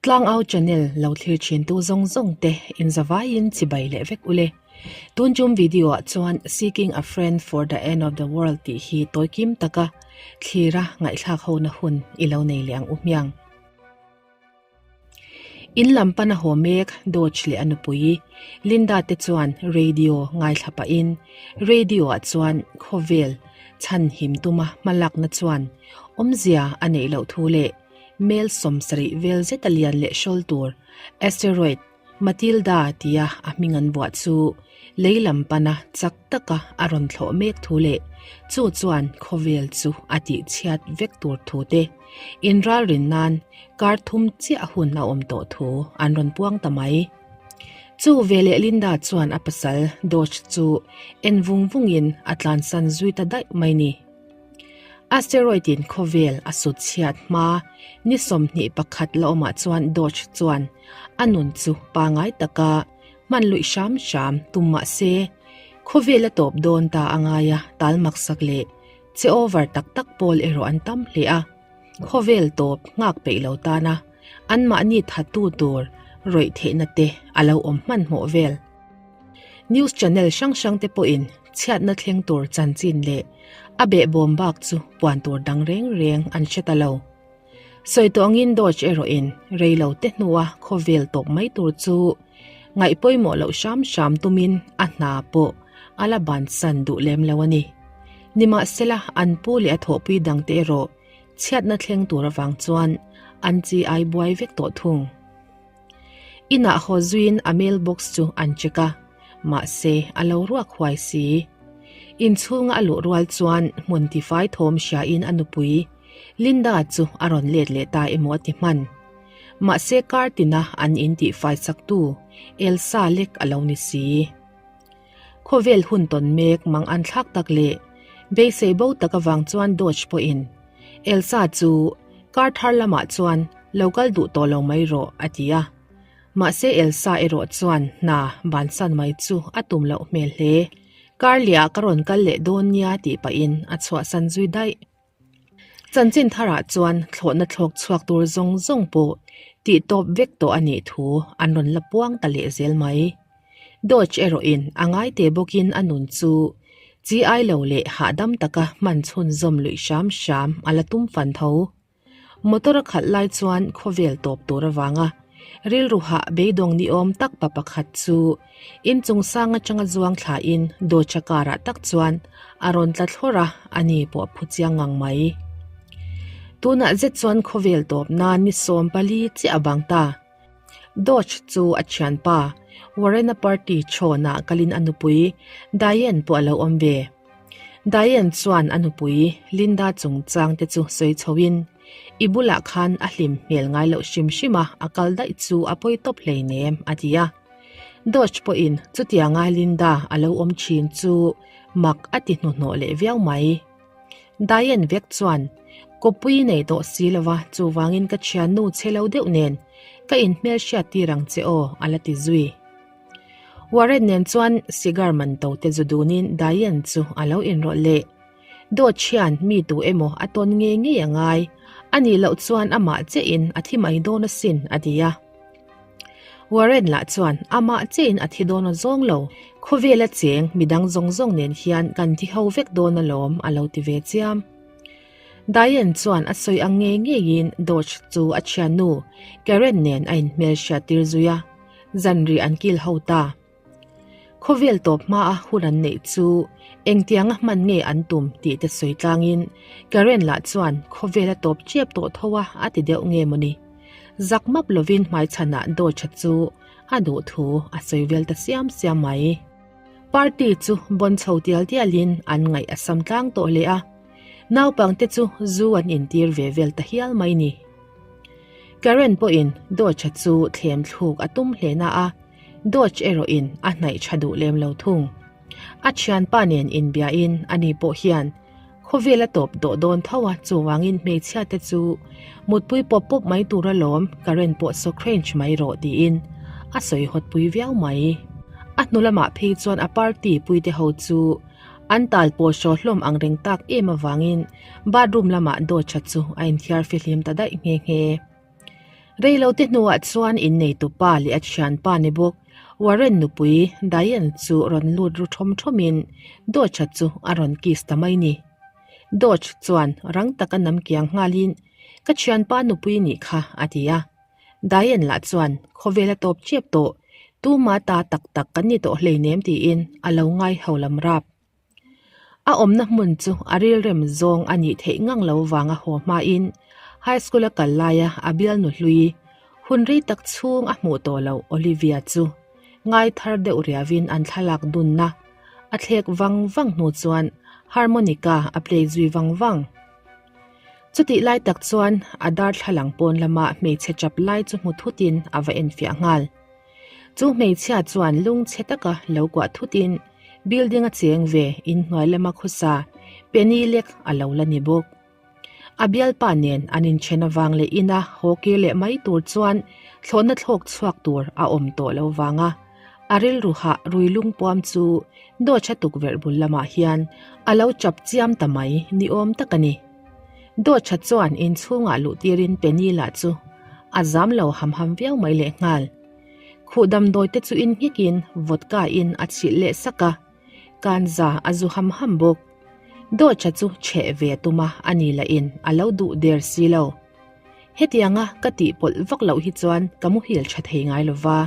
Tlangau channel lo thlir thin tu zawng zawng te in zavaiin chibai leh vek ule. Tun tum video ah chuan Seeking a friend for the end of the world tih hi tawi kim taka thlira ngaihthlak ho na hun i lo nei leh ang u hmiang. In lam pana haw mek Dodge leh a nupui Linda te chuan radio ngaithla pahin radio ah chuan khawvel chhan him tuma hmalakna chuan awmzia a neih loh thu leh mel 70 vel zeta lian leh hrawl tur asteroid Matilda tia a hming an buah chu lei lam pana chak taka a rawn thlawh mek thu leh chu chuan khawvel chu a tihchhiat vek tur thu te inralrin nan kar thum chiah hun a awm tawh thu an rawn puang ta mai. Chu veleh Linda chuan a pasal Dodge chu en vung vungin a tlansan zui ta daih mai ni. Asteroid in khawvel a sut chhiat hma ni 21 la awmah chuan Dodge chuan a nun chu pangai taka hman luih hram hram tum mah se khawvel a tawp dawn ta a ngai a, tal maksak leh che over tak tak pawl erawh an tam hle a, khawvel tawp nghak peih lo tana anmahni thattu tur rawih theihna te a lo awm hmanhmawh vel. News channel hrang hrang te pawhin chhiatna thleng tur chanchin leh a behbawm bak chu puan tur dang reng reng an hre ta lo. Sawi tawh angin Dodge erawhin rei lo te hnua khawvel tawp mai tur chu ngaih pawimawh loh hram hram tumin a hna pawh a la bansan duh lem lo a ni. Nimahsela an pu leh a thawhpui dangte erawh chhiatna thleng tur avang chuan an chi ai buai vek tawh thung. Inah haw zuiin a mailbox chu an check a, mahse a lo ruak huai si. Inchhunga a luh rual chuan hmun tifai thawm hriain a nupui Linda chu a rawn let leh ta emaw a ti hman. Mahse kar tina an in tihfai saktu Elsa lek a lo ni si. Khawvel hun tawn mek mang an thlak tak leh beisei bo tak avang chuan Dodge pawhin Elsa chu kar thar lamah chuan lo kal duh tawh lo mai rawh a ti a. Mahse Elsa erawh chuan hna bansan mai chu a tum loh hmel hle. Kar liah ka rawn kal leh dawn nia tih pahin a chhuahsan zui daih. Chanchin tharah chuan thlawhna thlawk chhuak tur zawng zawng pawh tih tawp vek tawh a nih thu an rawn la puang ta leh zel mai. Dodge erawhin a ngai te bawkin a nun chu chi ai lo leh hahdam taka hman chhunzawm luih hram hram a la tum fan tho. Motor a khalh lai chuan khawvel tawp tur avanga rilru hah beidawng ni awm tak pa pakhat chu inchung sang atanga zuang thlain Dodge-a car-ah tak chuan a rawn tla thlawr a, ani pawh a phu chiang ngang mai. Tunah zet chuan khawvel tawp nan ni 14 chiah a bang ta. Dodge chu a thianpa Warren-a party chhawnah kalin a nupui Diane pawh a lo awm ve. Diane chuan a nupui Linda chungchang te chu sawi chhoin, I bulah khan a hlim hmel ngai loh hrim hrim a, a kal daih chu a pawi tawp hleinem, a ti a. Dodge pawhin chutianga Linda a lo awm thin chu mak a ti hnuhnawh leh viau mai. Diane vek chuan, Kawppui nei tawh si lova, chuvangin ka thiannu che lo deuh nen ka inhmelhriat tir ang che aw, a la ti zui. Warren nen chuan cigar man to te zu dunin Diane chu a lo inrawlh leh. Dawt hian mi tu emaw a tawn ngei ngei a ngai, a nih loh chuan amah chiahin a thi mai dawn asin, a ti a. Warren lah chuan amah chiahin a thi dawn a zawng lo, khawvela cheng midang zawng zawng nen hian kan thi ho vek dawn alawm, a lo ti ve chiam. Diane chuan a sawi ang ngei ngeiin Dodge chu a thiannu Karen nen a inhmelhriat tir zui a, zanri an kil ho ta. Khawvel tawp hmaa hun an neih chu engtianga hman nge an tum tih te sawi tlangin Karen lah chuan khawvel a tawp chep tawh tho a a ti deuh nge mawni. Zak map lovin hmaichhanah Dodge-a chu a duh thu a sawi vel ta siam siam mai. Party chu bawn chho tial tialin an ngaih a sam tlang tawh leh a, naupangte chu zu an intir ve vel ta hial mai ni. Karen pawhin Dodge-a chu thlem thluk a tum hle na a, Dodge erawhin a hnaih tha duh lem lo thung. A thianpa nen inbiain ani pawh hian khawvel a tawp dawh dawn tho a, chuvangin hmeichhia te chu mutpui pawp pawp mai tur alawm, Karen pawh saw crange mai rawh tiin a sawi hawtpui viau mai. A hnu lamah phei chuan a party puite ho chu an tal pawh hraw hlawm ang reng tak em avangin bathroom lamah Dodge-a chu a inthiar fihlim ta daih nghe nghe. Reilote hnuah chuan inneitupa leh a thianpa ni bawk Warren nupui Diane chu rawn lut ru thawm thawmin Dodge-a chu a rawn kiss ta mai ni. Dodge chuan rang taka nam kiang nghalin, Ka thianpa nupui nih kha, a ti a. Diane lah chuan, Khawvel a tawp chep tawh, tuma ta tak tak kan ni tawh hleinem tiin a lo ngai ho lam rap. A awmna hmun chu a rilrem zawng a nih theih ngang lo vanga haw hmain high school a kal laia a bialnu hlui hun rei tak chhung a hmuh tawh loh Olivia chu ngai thar deuh riauin an thlalak dunna a thlek vang vang hnu chuan harmonica a play zui vang vang. Chutih lai tak chuan a darthlalang pawn lama hmeichhe chap lai chu hmu thutin a va enfiah nghal. Chu hmeichhia chuan lungchhe taka lo kuah thutin building a cheng ve inhnuai lama khawsa Penny lek a lo la ni bawk. A bialpa nen an inthen avang leh ina haw kir leh mai tur chuan thlawhna thlawk chhuak tur a awm tawh lo vanga a rilru hah rui lungpuam chu Dawcha tukverh bul lamah hian a lo chap chiam ta mai ni awm tak a ni. Dawcha chuan inchhungah luh tirin Penny lah chu a zam lo ham ham viau mai lehnghal. Khuh damdawi te chu in nghekin vodka in a chhilh leh sak a, kanza a zu ham ham bawk. Dawcha chu chheh ve a tum a, a ni lah in a lo duh der si lo. Hetianga ka tih pawlh vak loh hi chuan ka muhil tha thei ngai lo va,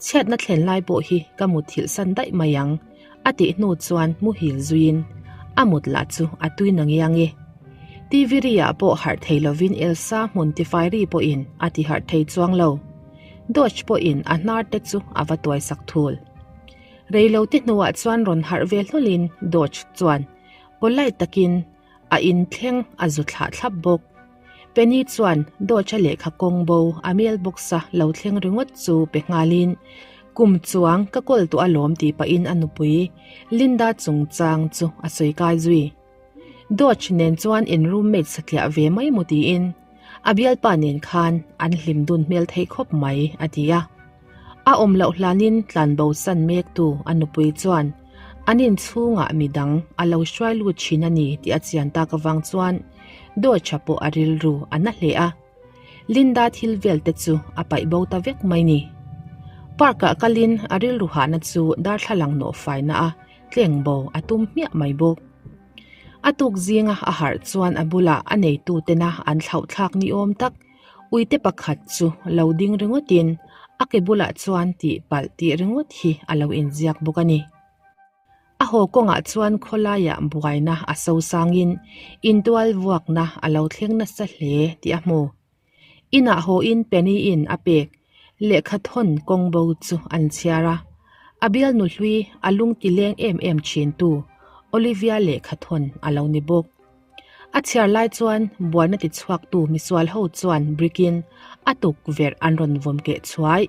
chhiatna thlen lai pawh hi ka muthilh san daih mai ang, a tih hnu chuan muhil zuiin a mut lah chu a tui na ngiang e. TV ri ah pawh harh thei lovin Elsa hmun tifai ri pawhin a ti harh thei chuang lo. Dodge pawhin a hnar te chu a va tuai sak thul. Reilote hnuah chuan rawn harh ve hlawlin Dodge chuan polite takin a inthleng a zu thlah thlap bawk. Penny chuan Dodge-a lehkha kawng bo a mailbox a lo thleng ringawt chu pe nghalin, Kum chuang ka kawl tawh alawm tih pahin a nupui Linda chungchang chu a sawi kai zui. Dodge nen chuan in roommate satliah ve mai maw tiin a bialpa nen khan an hlim dun hmel thei khawp mai a ti a. A awm loh hlanin tlanbo san mektu a nupui chuan an inchhungah midang a lo hruai lut thin a ni tih a chian tak avang chuan Dodge-a pawh a rilru a na hle a. Linda thil vel te chu a paih bo ta vek mai ni. Park-ah kalin a rilru hahna chu darthlalang nawh faina a tleng bo a tum hmiah mai bawk. A tuk zinga a harh chuan a bulah a neitu tena an thlauhthlak ni awm tak uite pakhat chu lo ding ringawtin a ke bulah chuan tih palh tih ringawt hi a lo inziak bawk a ni. A haw kawngah chuan khawlaiah buaina a sosangin intual vuakna a lo thleng nasa hle tih a hmu. Inah hawiin Penny-in a pek lehkha thawn kawng bo chu an chhiar a, a bialnu hlui a lung ti leng em em thintu Olivia lehkha thawn a lo ni bawk. A chhiar lai chuan buaina ti chhuaktu misual ho chuan brick-in a tukverh an rawn vawm keh chhuai.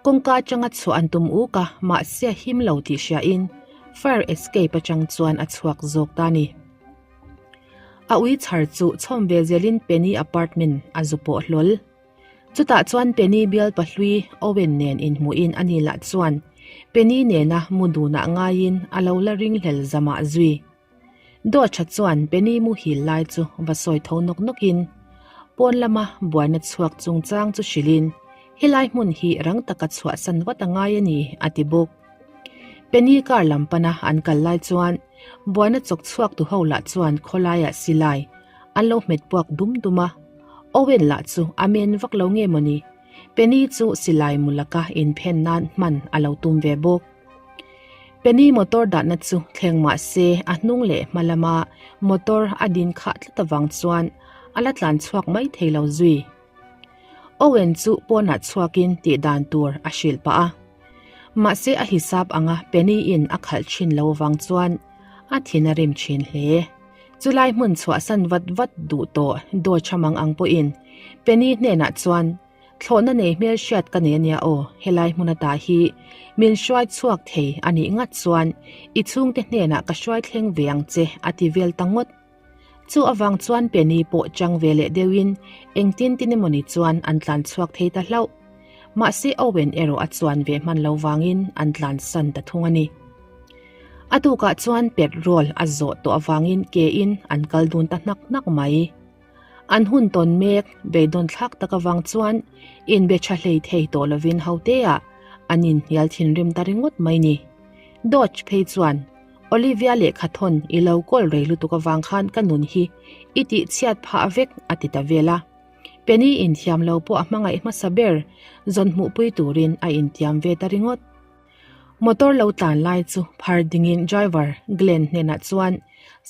Kawngka atanga chhuah an tum uk a, mahse a him lo tih hriain fire escape atang chuan a chhuak zawk ta a ni. A ui chhar chu chhawm ve zelin Penny apartment a zu pawh hlawl. Chutah chuan Penny bial pahlui Owen nen inhmuhin a ni lah chuan Penny nena mu dunah ngaiin a lo la ringhlel zamah zui. Dawtha chuan Penny muhil lai chu va sawi tho nawk nawkin pawn lama buaina chhuak chungchang chu hrilhin helai hmun hi rang taka chhuahsan vat a ngai a ni a ti bawk. Penny car lam pana an kal lai chuan buaina chawk chhuak tu ho lah chuan khawlaiah silai an lo hmet puak dum dum a, Owen lah chu a men vak lo nge mawni Penny chu silai mu laka inphen nan hman a lo tum ve bawk. Penny motor dahna chu thleng mah se a hnung leh hma lama motor a din khah tlat avang chuan a la tlan chhuak mai thei lo zui. Owen chu pawnah chhuakin tih dan tur a hrilh pah a. Mahse a hisap anga Penny-in a khalh thin lo vang chuan a thin a rim thin hle. Chulai hmun chhuahsan vat vat duh tawh Dodge a mang ang pawhin Penny hnenah chuan Thlawhna nei hmel hriat ka nei ania aw, helai hmun ata hi min hruai chhuak thei a nih ngat chuan i chhungte hnenah ka hruai thleng ve ang che a ti vel ta ngawt. Chu avang chuan Penny pawh chang ve leh deuhin engtin tin emawni chuan an tlan chhuak thei ta hlauh. Mahse Owen erawh a chuan ve hman lo vangin an tlan san ta thung a ni. A tukah chuan petrol a zawh tawh avangin ke in an kal dun ta hnak hnak mai. An hun tawn mek beidawn thlak tak avang chuan inbe tha hlei thei tawh lovin hoteah an inhnial thinrim ta ringawt mai ni. Dodge phei chuan Olivia lehkha thawn i lo kawl rei lutuk avang khan ka nun hi i tih chhiat phah vek a ti ta vel a. Penny inthiam lo pawh a hmangaih hmasa ber zawn hmuhpui turin a intiam ve ta ringawt. Motor lo tlan lai chu phar dingin driver Glenn hnenah chuan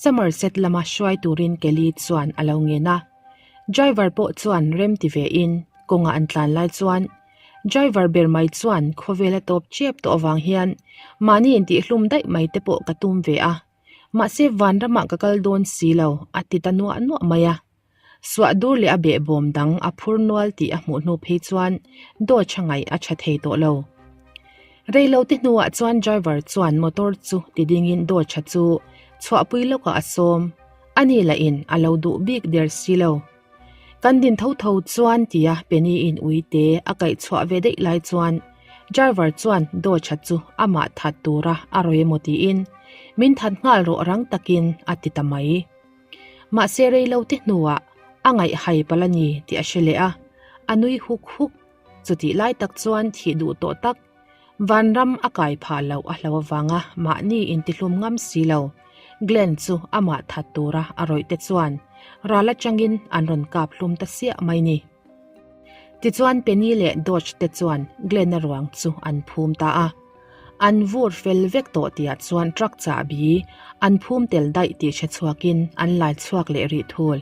Somerset lama hruai turin Kelly chuan a lo ngen a. Driver pawh chuan rem ti ve in kawngah an tlan lai chuan driver ber mai chuan khawvel a tawp chep tawh avang hian mahni intihhlum daih mai te pawh ka tum ve a, mahse vanramah ka kal dawn si lo a ti ta nuah nuah mai a. Suah dur leh a behbawm dang a phur nual tih a hmuh hnu phei chuan Dodge a ngaih a tha thei tawh lo. Reilote hnuah chuan driver chuan motor chu ti dingin Dodge-a chu chhuahpui lawkah a sawm. Ani lahin a lo duh bik der si lo. Kan din tho tho chuan tia Penny-in uite a kaih chhuah ve daih lai chuan driver chuan Dodge-a chu amah that tura a rawi emaw tiin min that nghal rawh rang takin a ti ta mai. Mahse reilote hnuah a ngaih hai palh a ni tih a hre leh a, a nui huk huk. Chutih lai tak chuan thih duh tawh tak, vanram a kai phah loh a hlo avanga mahni intihlum ngam si lo. Glenn chu amah that tura a rawih te chuan ral atangin an rawn kap hlum ta siah mai ni. Tichuan Penny leh Dodge te chuan Glenn-a ruang chu an phum ta a. An vur fel vek tawh tihah chuan truck chahbi an phum tel daih tih hre chhuakin an lai chhuak leh rih thul.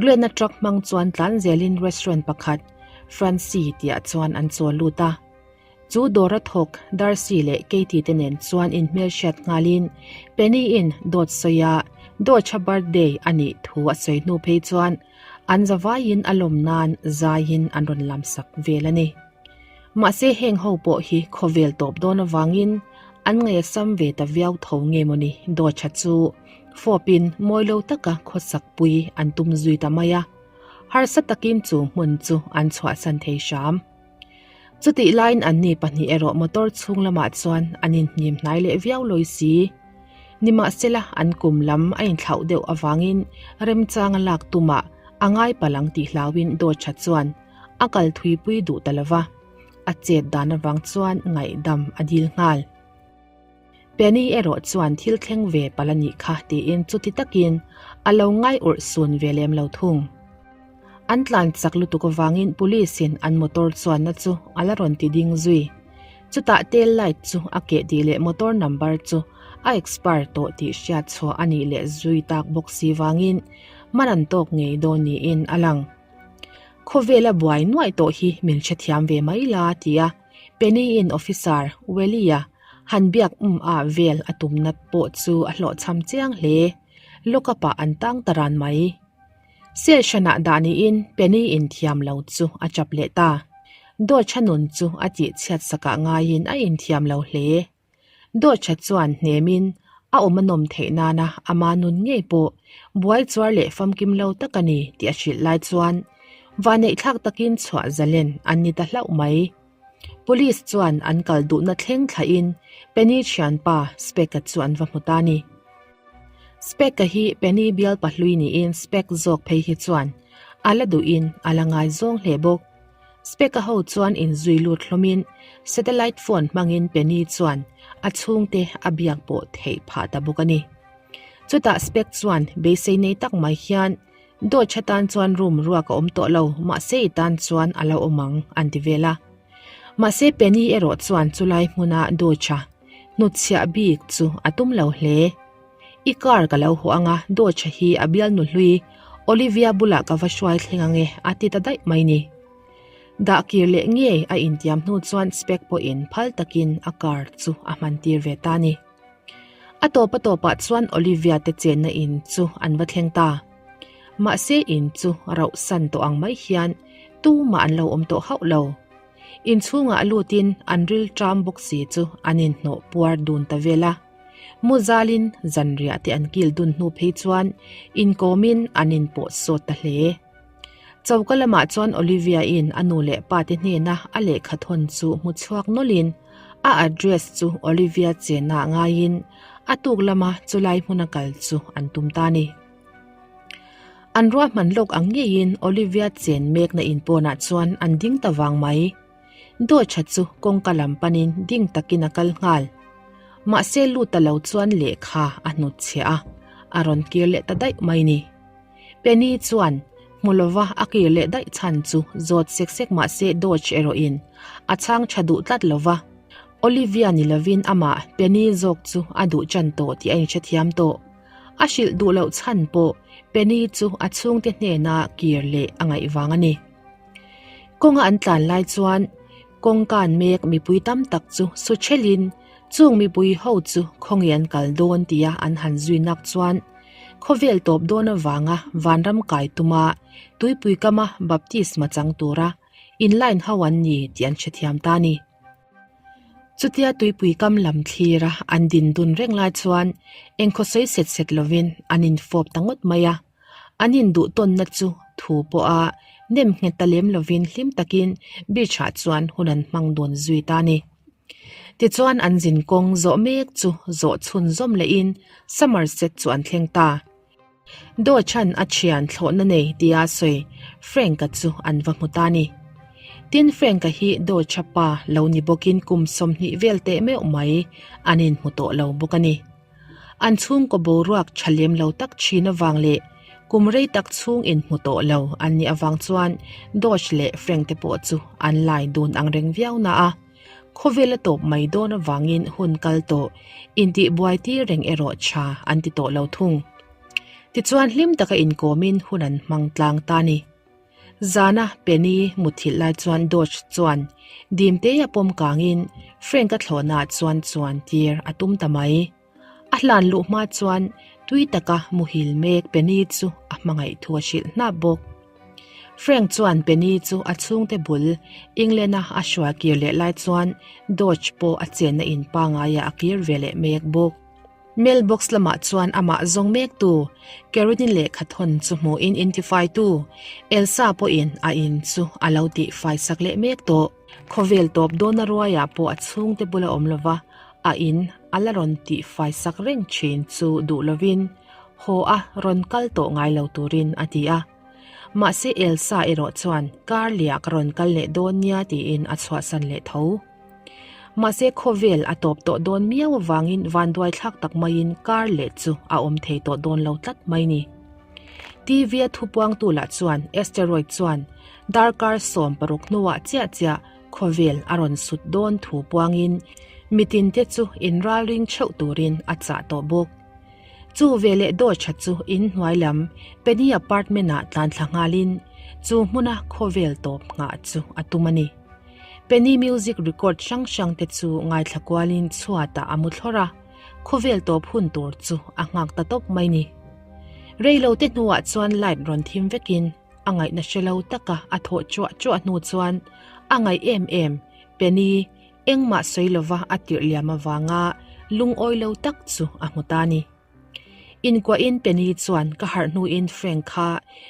Glenn-a truck hmang chuan tlan zelin restaurant pakhat Francie tihah chuan an chawl lut a. Chu dawra thawk Darcy leh Katie te nen chuan inhmelhriat nghalin Penny-in dawt sawia Dodge-a birthday a nih thu a sawi hnu phei chuan an zavaiin a lawm nan zaiin an rawn lamsak vel a ni. Mahse heng ho pawh hi khawvel tawp dawn avangin an ngaihsam ve ta viau tho nge mawni Dodge-a chu fawpin mawi lo taka khawsak pui an tum zui ta mai a, harsa takin chu hmun chu an chhuahsan thei hram. Chutih laiin anni pahnih erawh motor chhung lamah chuan an inhnim hnai leh viau lawi si. Nimahsela an kum lam a inthlauh deuh avangin remchanga lak tumah a ngai palh ang tih hlauin Dodge-a chuan a kal thuipui duh ta lova, a chet dan avang chuan ngaihdam a dil nghal. Penny erawh chuan thil thleng ve palh a nih kha tiin chuti takin a lo ngai urh sun ve lem lo thung. An tlan chak lutuk avangin police in an motor chuanna chu a la rawn ti ding zui. Chutah tail light chu a keh tih leh motor number chu a expire tawh tih hriat chhuah a nih leh zui tak bawk si vangin man an tawk ngei dawn niin a lang. Khawvela buai nuaih tawh hi min hrethiam ve mai la tia Penny-in Officer Welly-a han biak um a vel a tumna pawh chu a hlawhchham chiang hle. Lockup-ah an tang ta ran mai. Cell hranah dah niin Penny-in thiam lo chu a chap leh ta. Dodge-a nun chu a tihchhiat sakah ngaiin a inthiam lo hle. Dawtha chuan hnemin a awm a nawm theih nana ama nun ngei pawh buai chuar leh famkim lo tak a ni tih a hrilh lai chuan vaneihthlak takin chhuah zalen an ni ta hlauh mai. Police chuan an kal duhna thleng thlahin Penny thianpa Spec-a chu an va hmu ta a ni. Spec-a hi Penny bial pahlui niin Spec zawk phei hi chuan a la duhin a la ngaizawng hle bawk. Spec-a ho chuan inzui lut hlawmin satellite phone hmangin Penny chuan a chhungte a biak pawh theih phah ta bawk a ni. Chutah Spec chuan beisei nei tak mai hian Dodge atan chuan room ruak a awm tawh lo, mahse i tan chuan a lo awm ang an ti vel a. Mahse Penny erawh chuan chulai hmuna Dodge-a hnutchhiah bik chu a tum lo hle. I car ka lo haw anga Dodge hi a bialnu hlui Olivia bulah ka va hruai thleng ange a ti ta daih mai ni. Dah kir leh ngei a intiam hnu chuan Spec pawhin phal takin a car chu a hman tir ve ta ni. A tawp a tawpah chuan Olivia te chenna in chu an va thleng ta. Mahse in chu rauh san tawh ang mai hian tumah an lo awm tawh hauh lo. Inchhungah lutin an ril ṭam bawk si chu an inhnawh puar dun ta vel a. Mu zalin zanriah te an kil dun hnu phei chuan inkawmin an inpawh sawt ta hle. Choka lamah chuan Olivia-in a nu leh pa te hnena a lehkha thawn chu hmu chhuak nawlhin a address chu Olivia chenna ngaiin a tuk lama chulai hmuna kal chu an tum ta a ni. An ruahman lawk ang ngeiin Olivia chen mekna in pawnah chuan an ding ta vang mai. Dawtha chu kawngka lam panin ding takin a kal nghal. Mahse lut ta lo chuan lehkha a hnutchhiah a, a rawn kir leh ta daih mai ni. Penny chuan hmu lova a kir leh daih chhan chu zawt sek sek mahse Dodge erawhin a chhang tha duh tlat lova, Olivia ni lovin amah Penny zawk chu a duh chan tawh tih a inhrethiam tawh. A hrilh duh loh chhan pawh Penny chu a chhungte hnena kir leh a ngaih vang a ni. Kawnga an tlan lai chuan kawngkan mek mipui tam tak chu su thelin chung mipui ho chu khawnge an kal dawn tia an han zui nak chuan khawvel tawp dawn avanga vanram kai tuma tuipui kama baptisma chang tura in line ho an ni tih an hrethiam ta a ni. Chutia tuipui kam lam thlira an din dun reng lai chuan engkhaw sawi set set lovin an infawp ta ngawt mai a. An induh tawnna chu thu pawha nem nghet ta lem lovin hlim takin beach ah chuan hun an hmang dawn zui ta a ni. Tichuan an zin kawng zawh mek chu zawh chhun zawm lehin Somerset chu an thleng ta. Dawchan a thian thlawhna nei tia sawi Frank-a chu an va hmu ta a ni. Tin Frank-a hi Dawcha pa lo ni bawkin kum 20 vel teh meuh mai an inhmu tawh lo bawk a ni. An chhungkaw boruak tha lem lo tak thin avang leh kum rei tak chhung inhmu tawh lo an nih avang chuan Dodge leh Frank te pawh chu an lai dun ang reng viau na a, khawvel a tawp mai dawn avangin hun kal tawh intihbuai tir reng erawh tha an ti tawh lo thung. Tichuan hlim taka inkawmin hun an hmang tlang ta a ni. Zana Penny mutthilh lai chuan Dodge chuan dimte a pawm kangin Frank-a thlawhnaah chuan chuan tir a tum ta mai. A hlan luh hma chuan tui taka muhil mek Penny chu a hmangaih thu a hrilh hnap bawk. Frank chuan Penny chu a chhungte bul England-a a hruai kir leh lai chuan Dodge pawh a chenna in pangaiah a kir ve leh mek bawk. Mailbox lamah chuan amah zawng mektu Carolyn lehkha thawn chu hmuhin intifaitu Elsa pawhin a in chu a lo tihfai sak leh mek tawh. Khawvel tawp dawna ruaiah pawh a chhungte bula awm lova a in a la rawn tihfai sak reng thin chu duh lovin haw a rawn kal tawh ngai lo turin a ti a. Mahse Elsa erawh chuan kar liah ka rawn kal leh dawn nia tiin a chhuahsan leh tho. Mahse khawvel a tawp tawh dawn miau avangin vanduai thlak tak maiin kar leh chu a awm thei tawh dawn lo tlat mai ni. TV a thupuangtu lah chuan asteroid chuan darkar 16 hnuah chiah chiah khawvel a rawn sut dawn thu puangin mitinte chu inralring theuh turin a chah tawh bawk. Chu veleh dawtha chu in hnuai lam Penny apartment ah tlan thla nghalin chu hmuna khawvel tawp nghah chu a tum a ni. Penny music record hrang hrang te chu ngaithla kualin chhuatah a mu thlawr a, khawvel tawp hun tur chu a nghak ta tawp mai ni. Reilo te hnuah chuan light rawn thim vekin a ngaihna hre lo taka a thawh chuah chuah hnu chuan a ngaih em em Penny engmah sawi lova a tirh liam avanga lungawi lo tak chu a hmu ta ni. Inkuahin Penny chuan ka harh hnuin Frank kha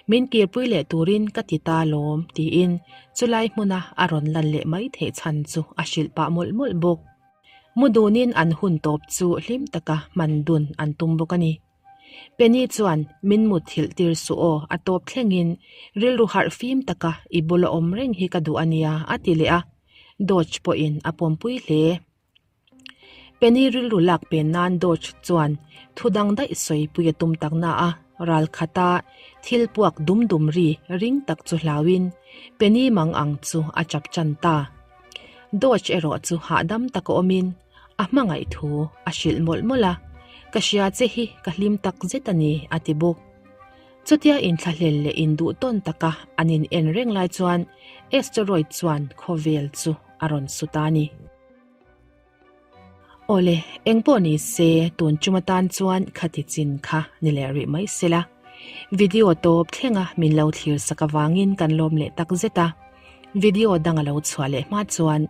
min kirpui leh turin ka ti ta lawm tiin chulai hmuna a rawn lan leh mai theih chhan chu a hrilh pah mawlh mawlh bawk. Mu dunin an hun tawp chu hlim taka hman dun an tum bawk a ni. Penny chuan min mutthilh tir suh aw a tawp thlengin rilru harh fim taka i bula awm reng hi ka duh a nia a ti leh a, Dodge pawhin a pawmpui hle. Penny rilru lak pen nan Dodge chuan thu dang daih sawi pui a tum tak na a, ral khata thil puak dum dum ri ring tak chu hlauin Penny mang ang chu a chap chan ta. Dodge erawh chu hahdam tak a awmin a hmangaih thu a hrilh mawlh mawlh a, Ka hria che hi ka hlim tak zet a ni a ti bawk. Chutia inthlahlel leh induh tawn taka an in en reng lai chuan asteroid chuan khawvel chu a rawn su ta a ni. Awle, engpawh ni se tun chum atan chuan khati chin kha ni leh rih mai sela. Video tawp thlenga min lo thlir sak avangin kan lawm leh tak zet a. Video dang a lo chhuah leh hma chuan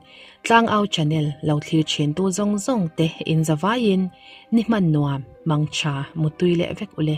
Tlangau channel lo thlir thin tu zawng zawng te in zavaiin ni hman nuam, mangtha, mutui leh vek ule.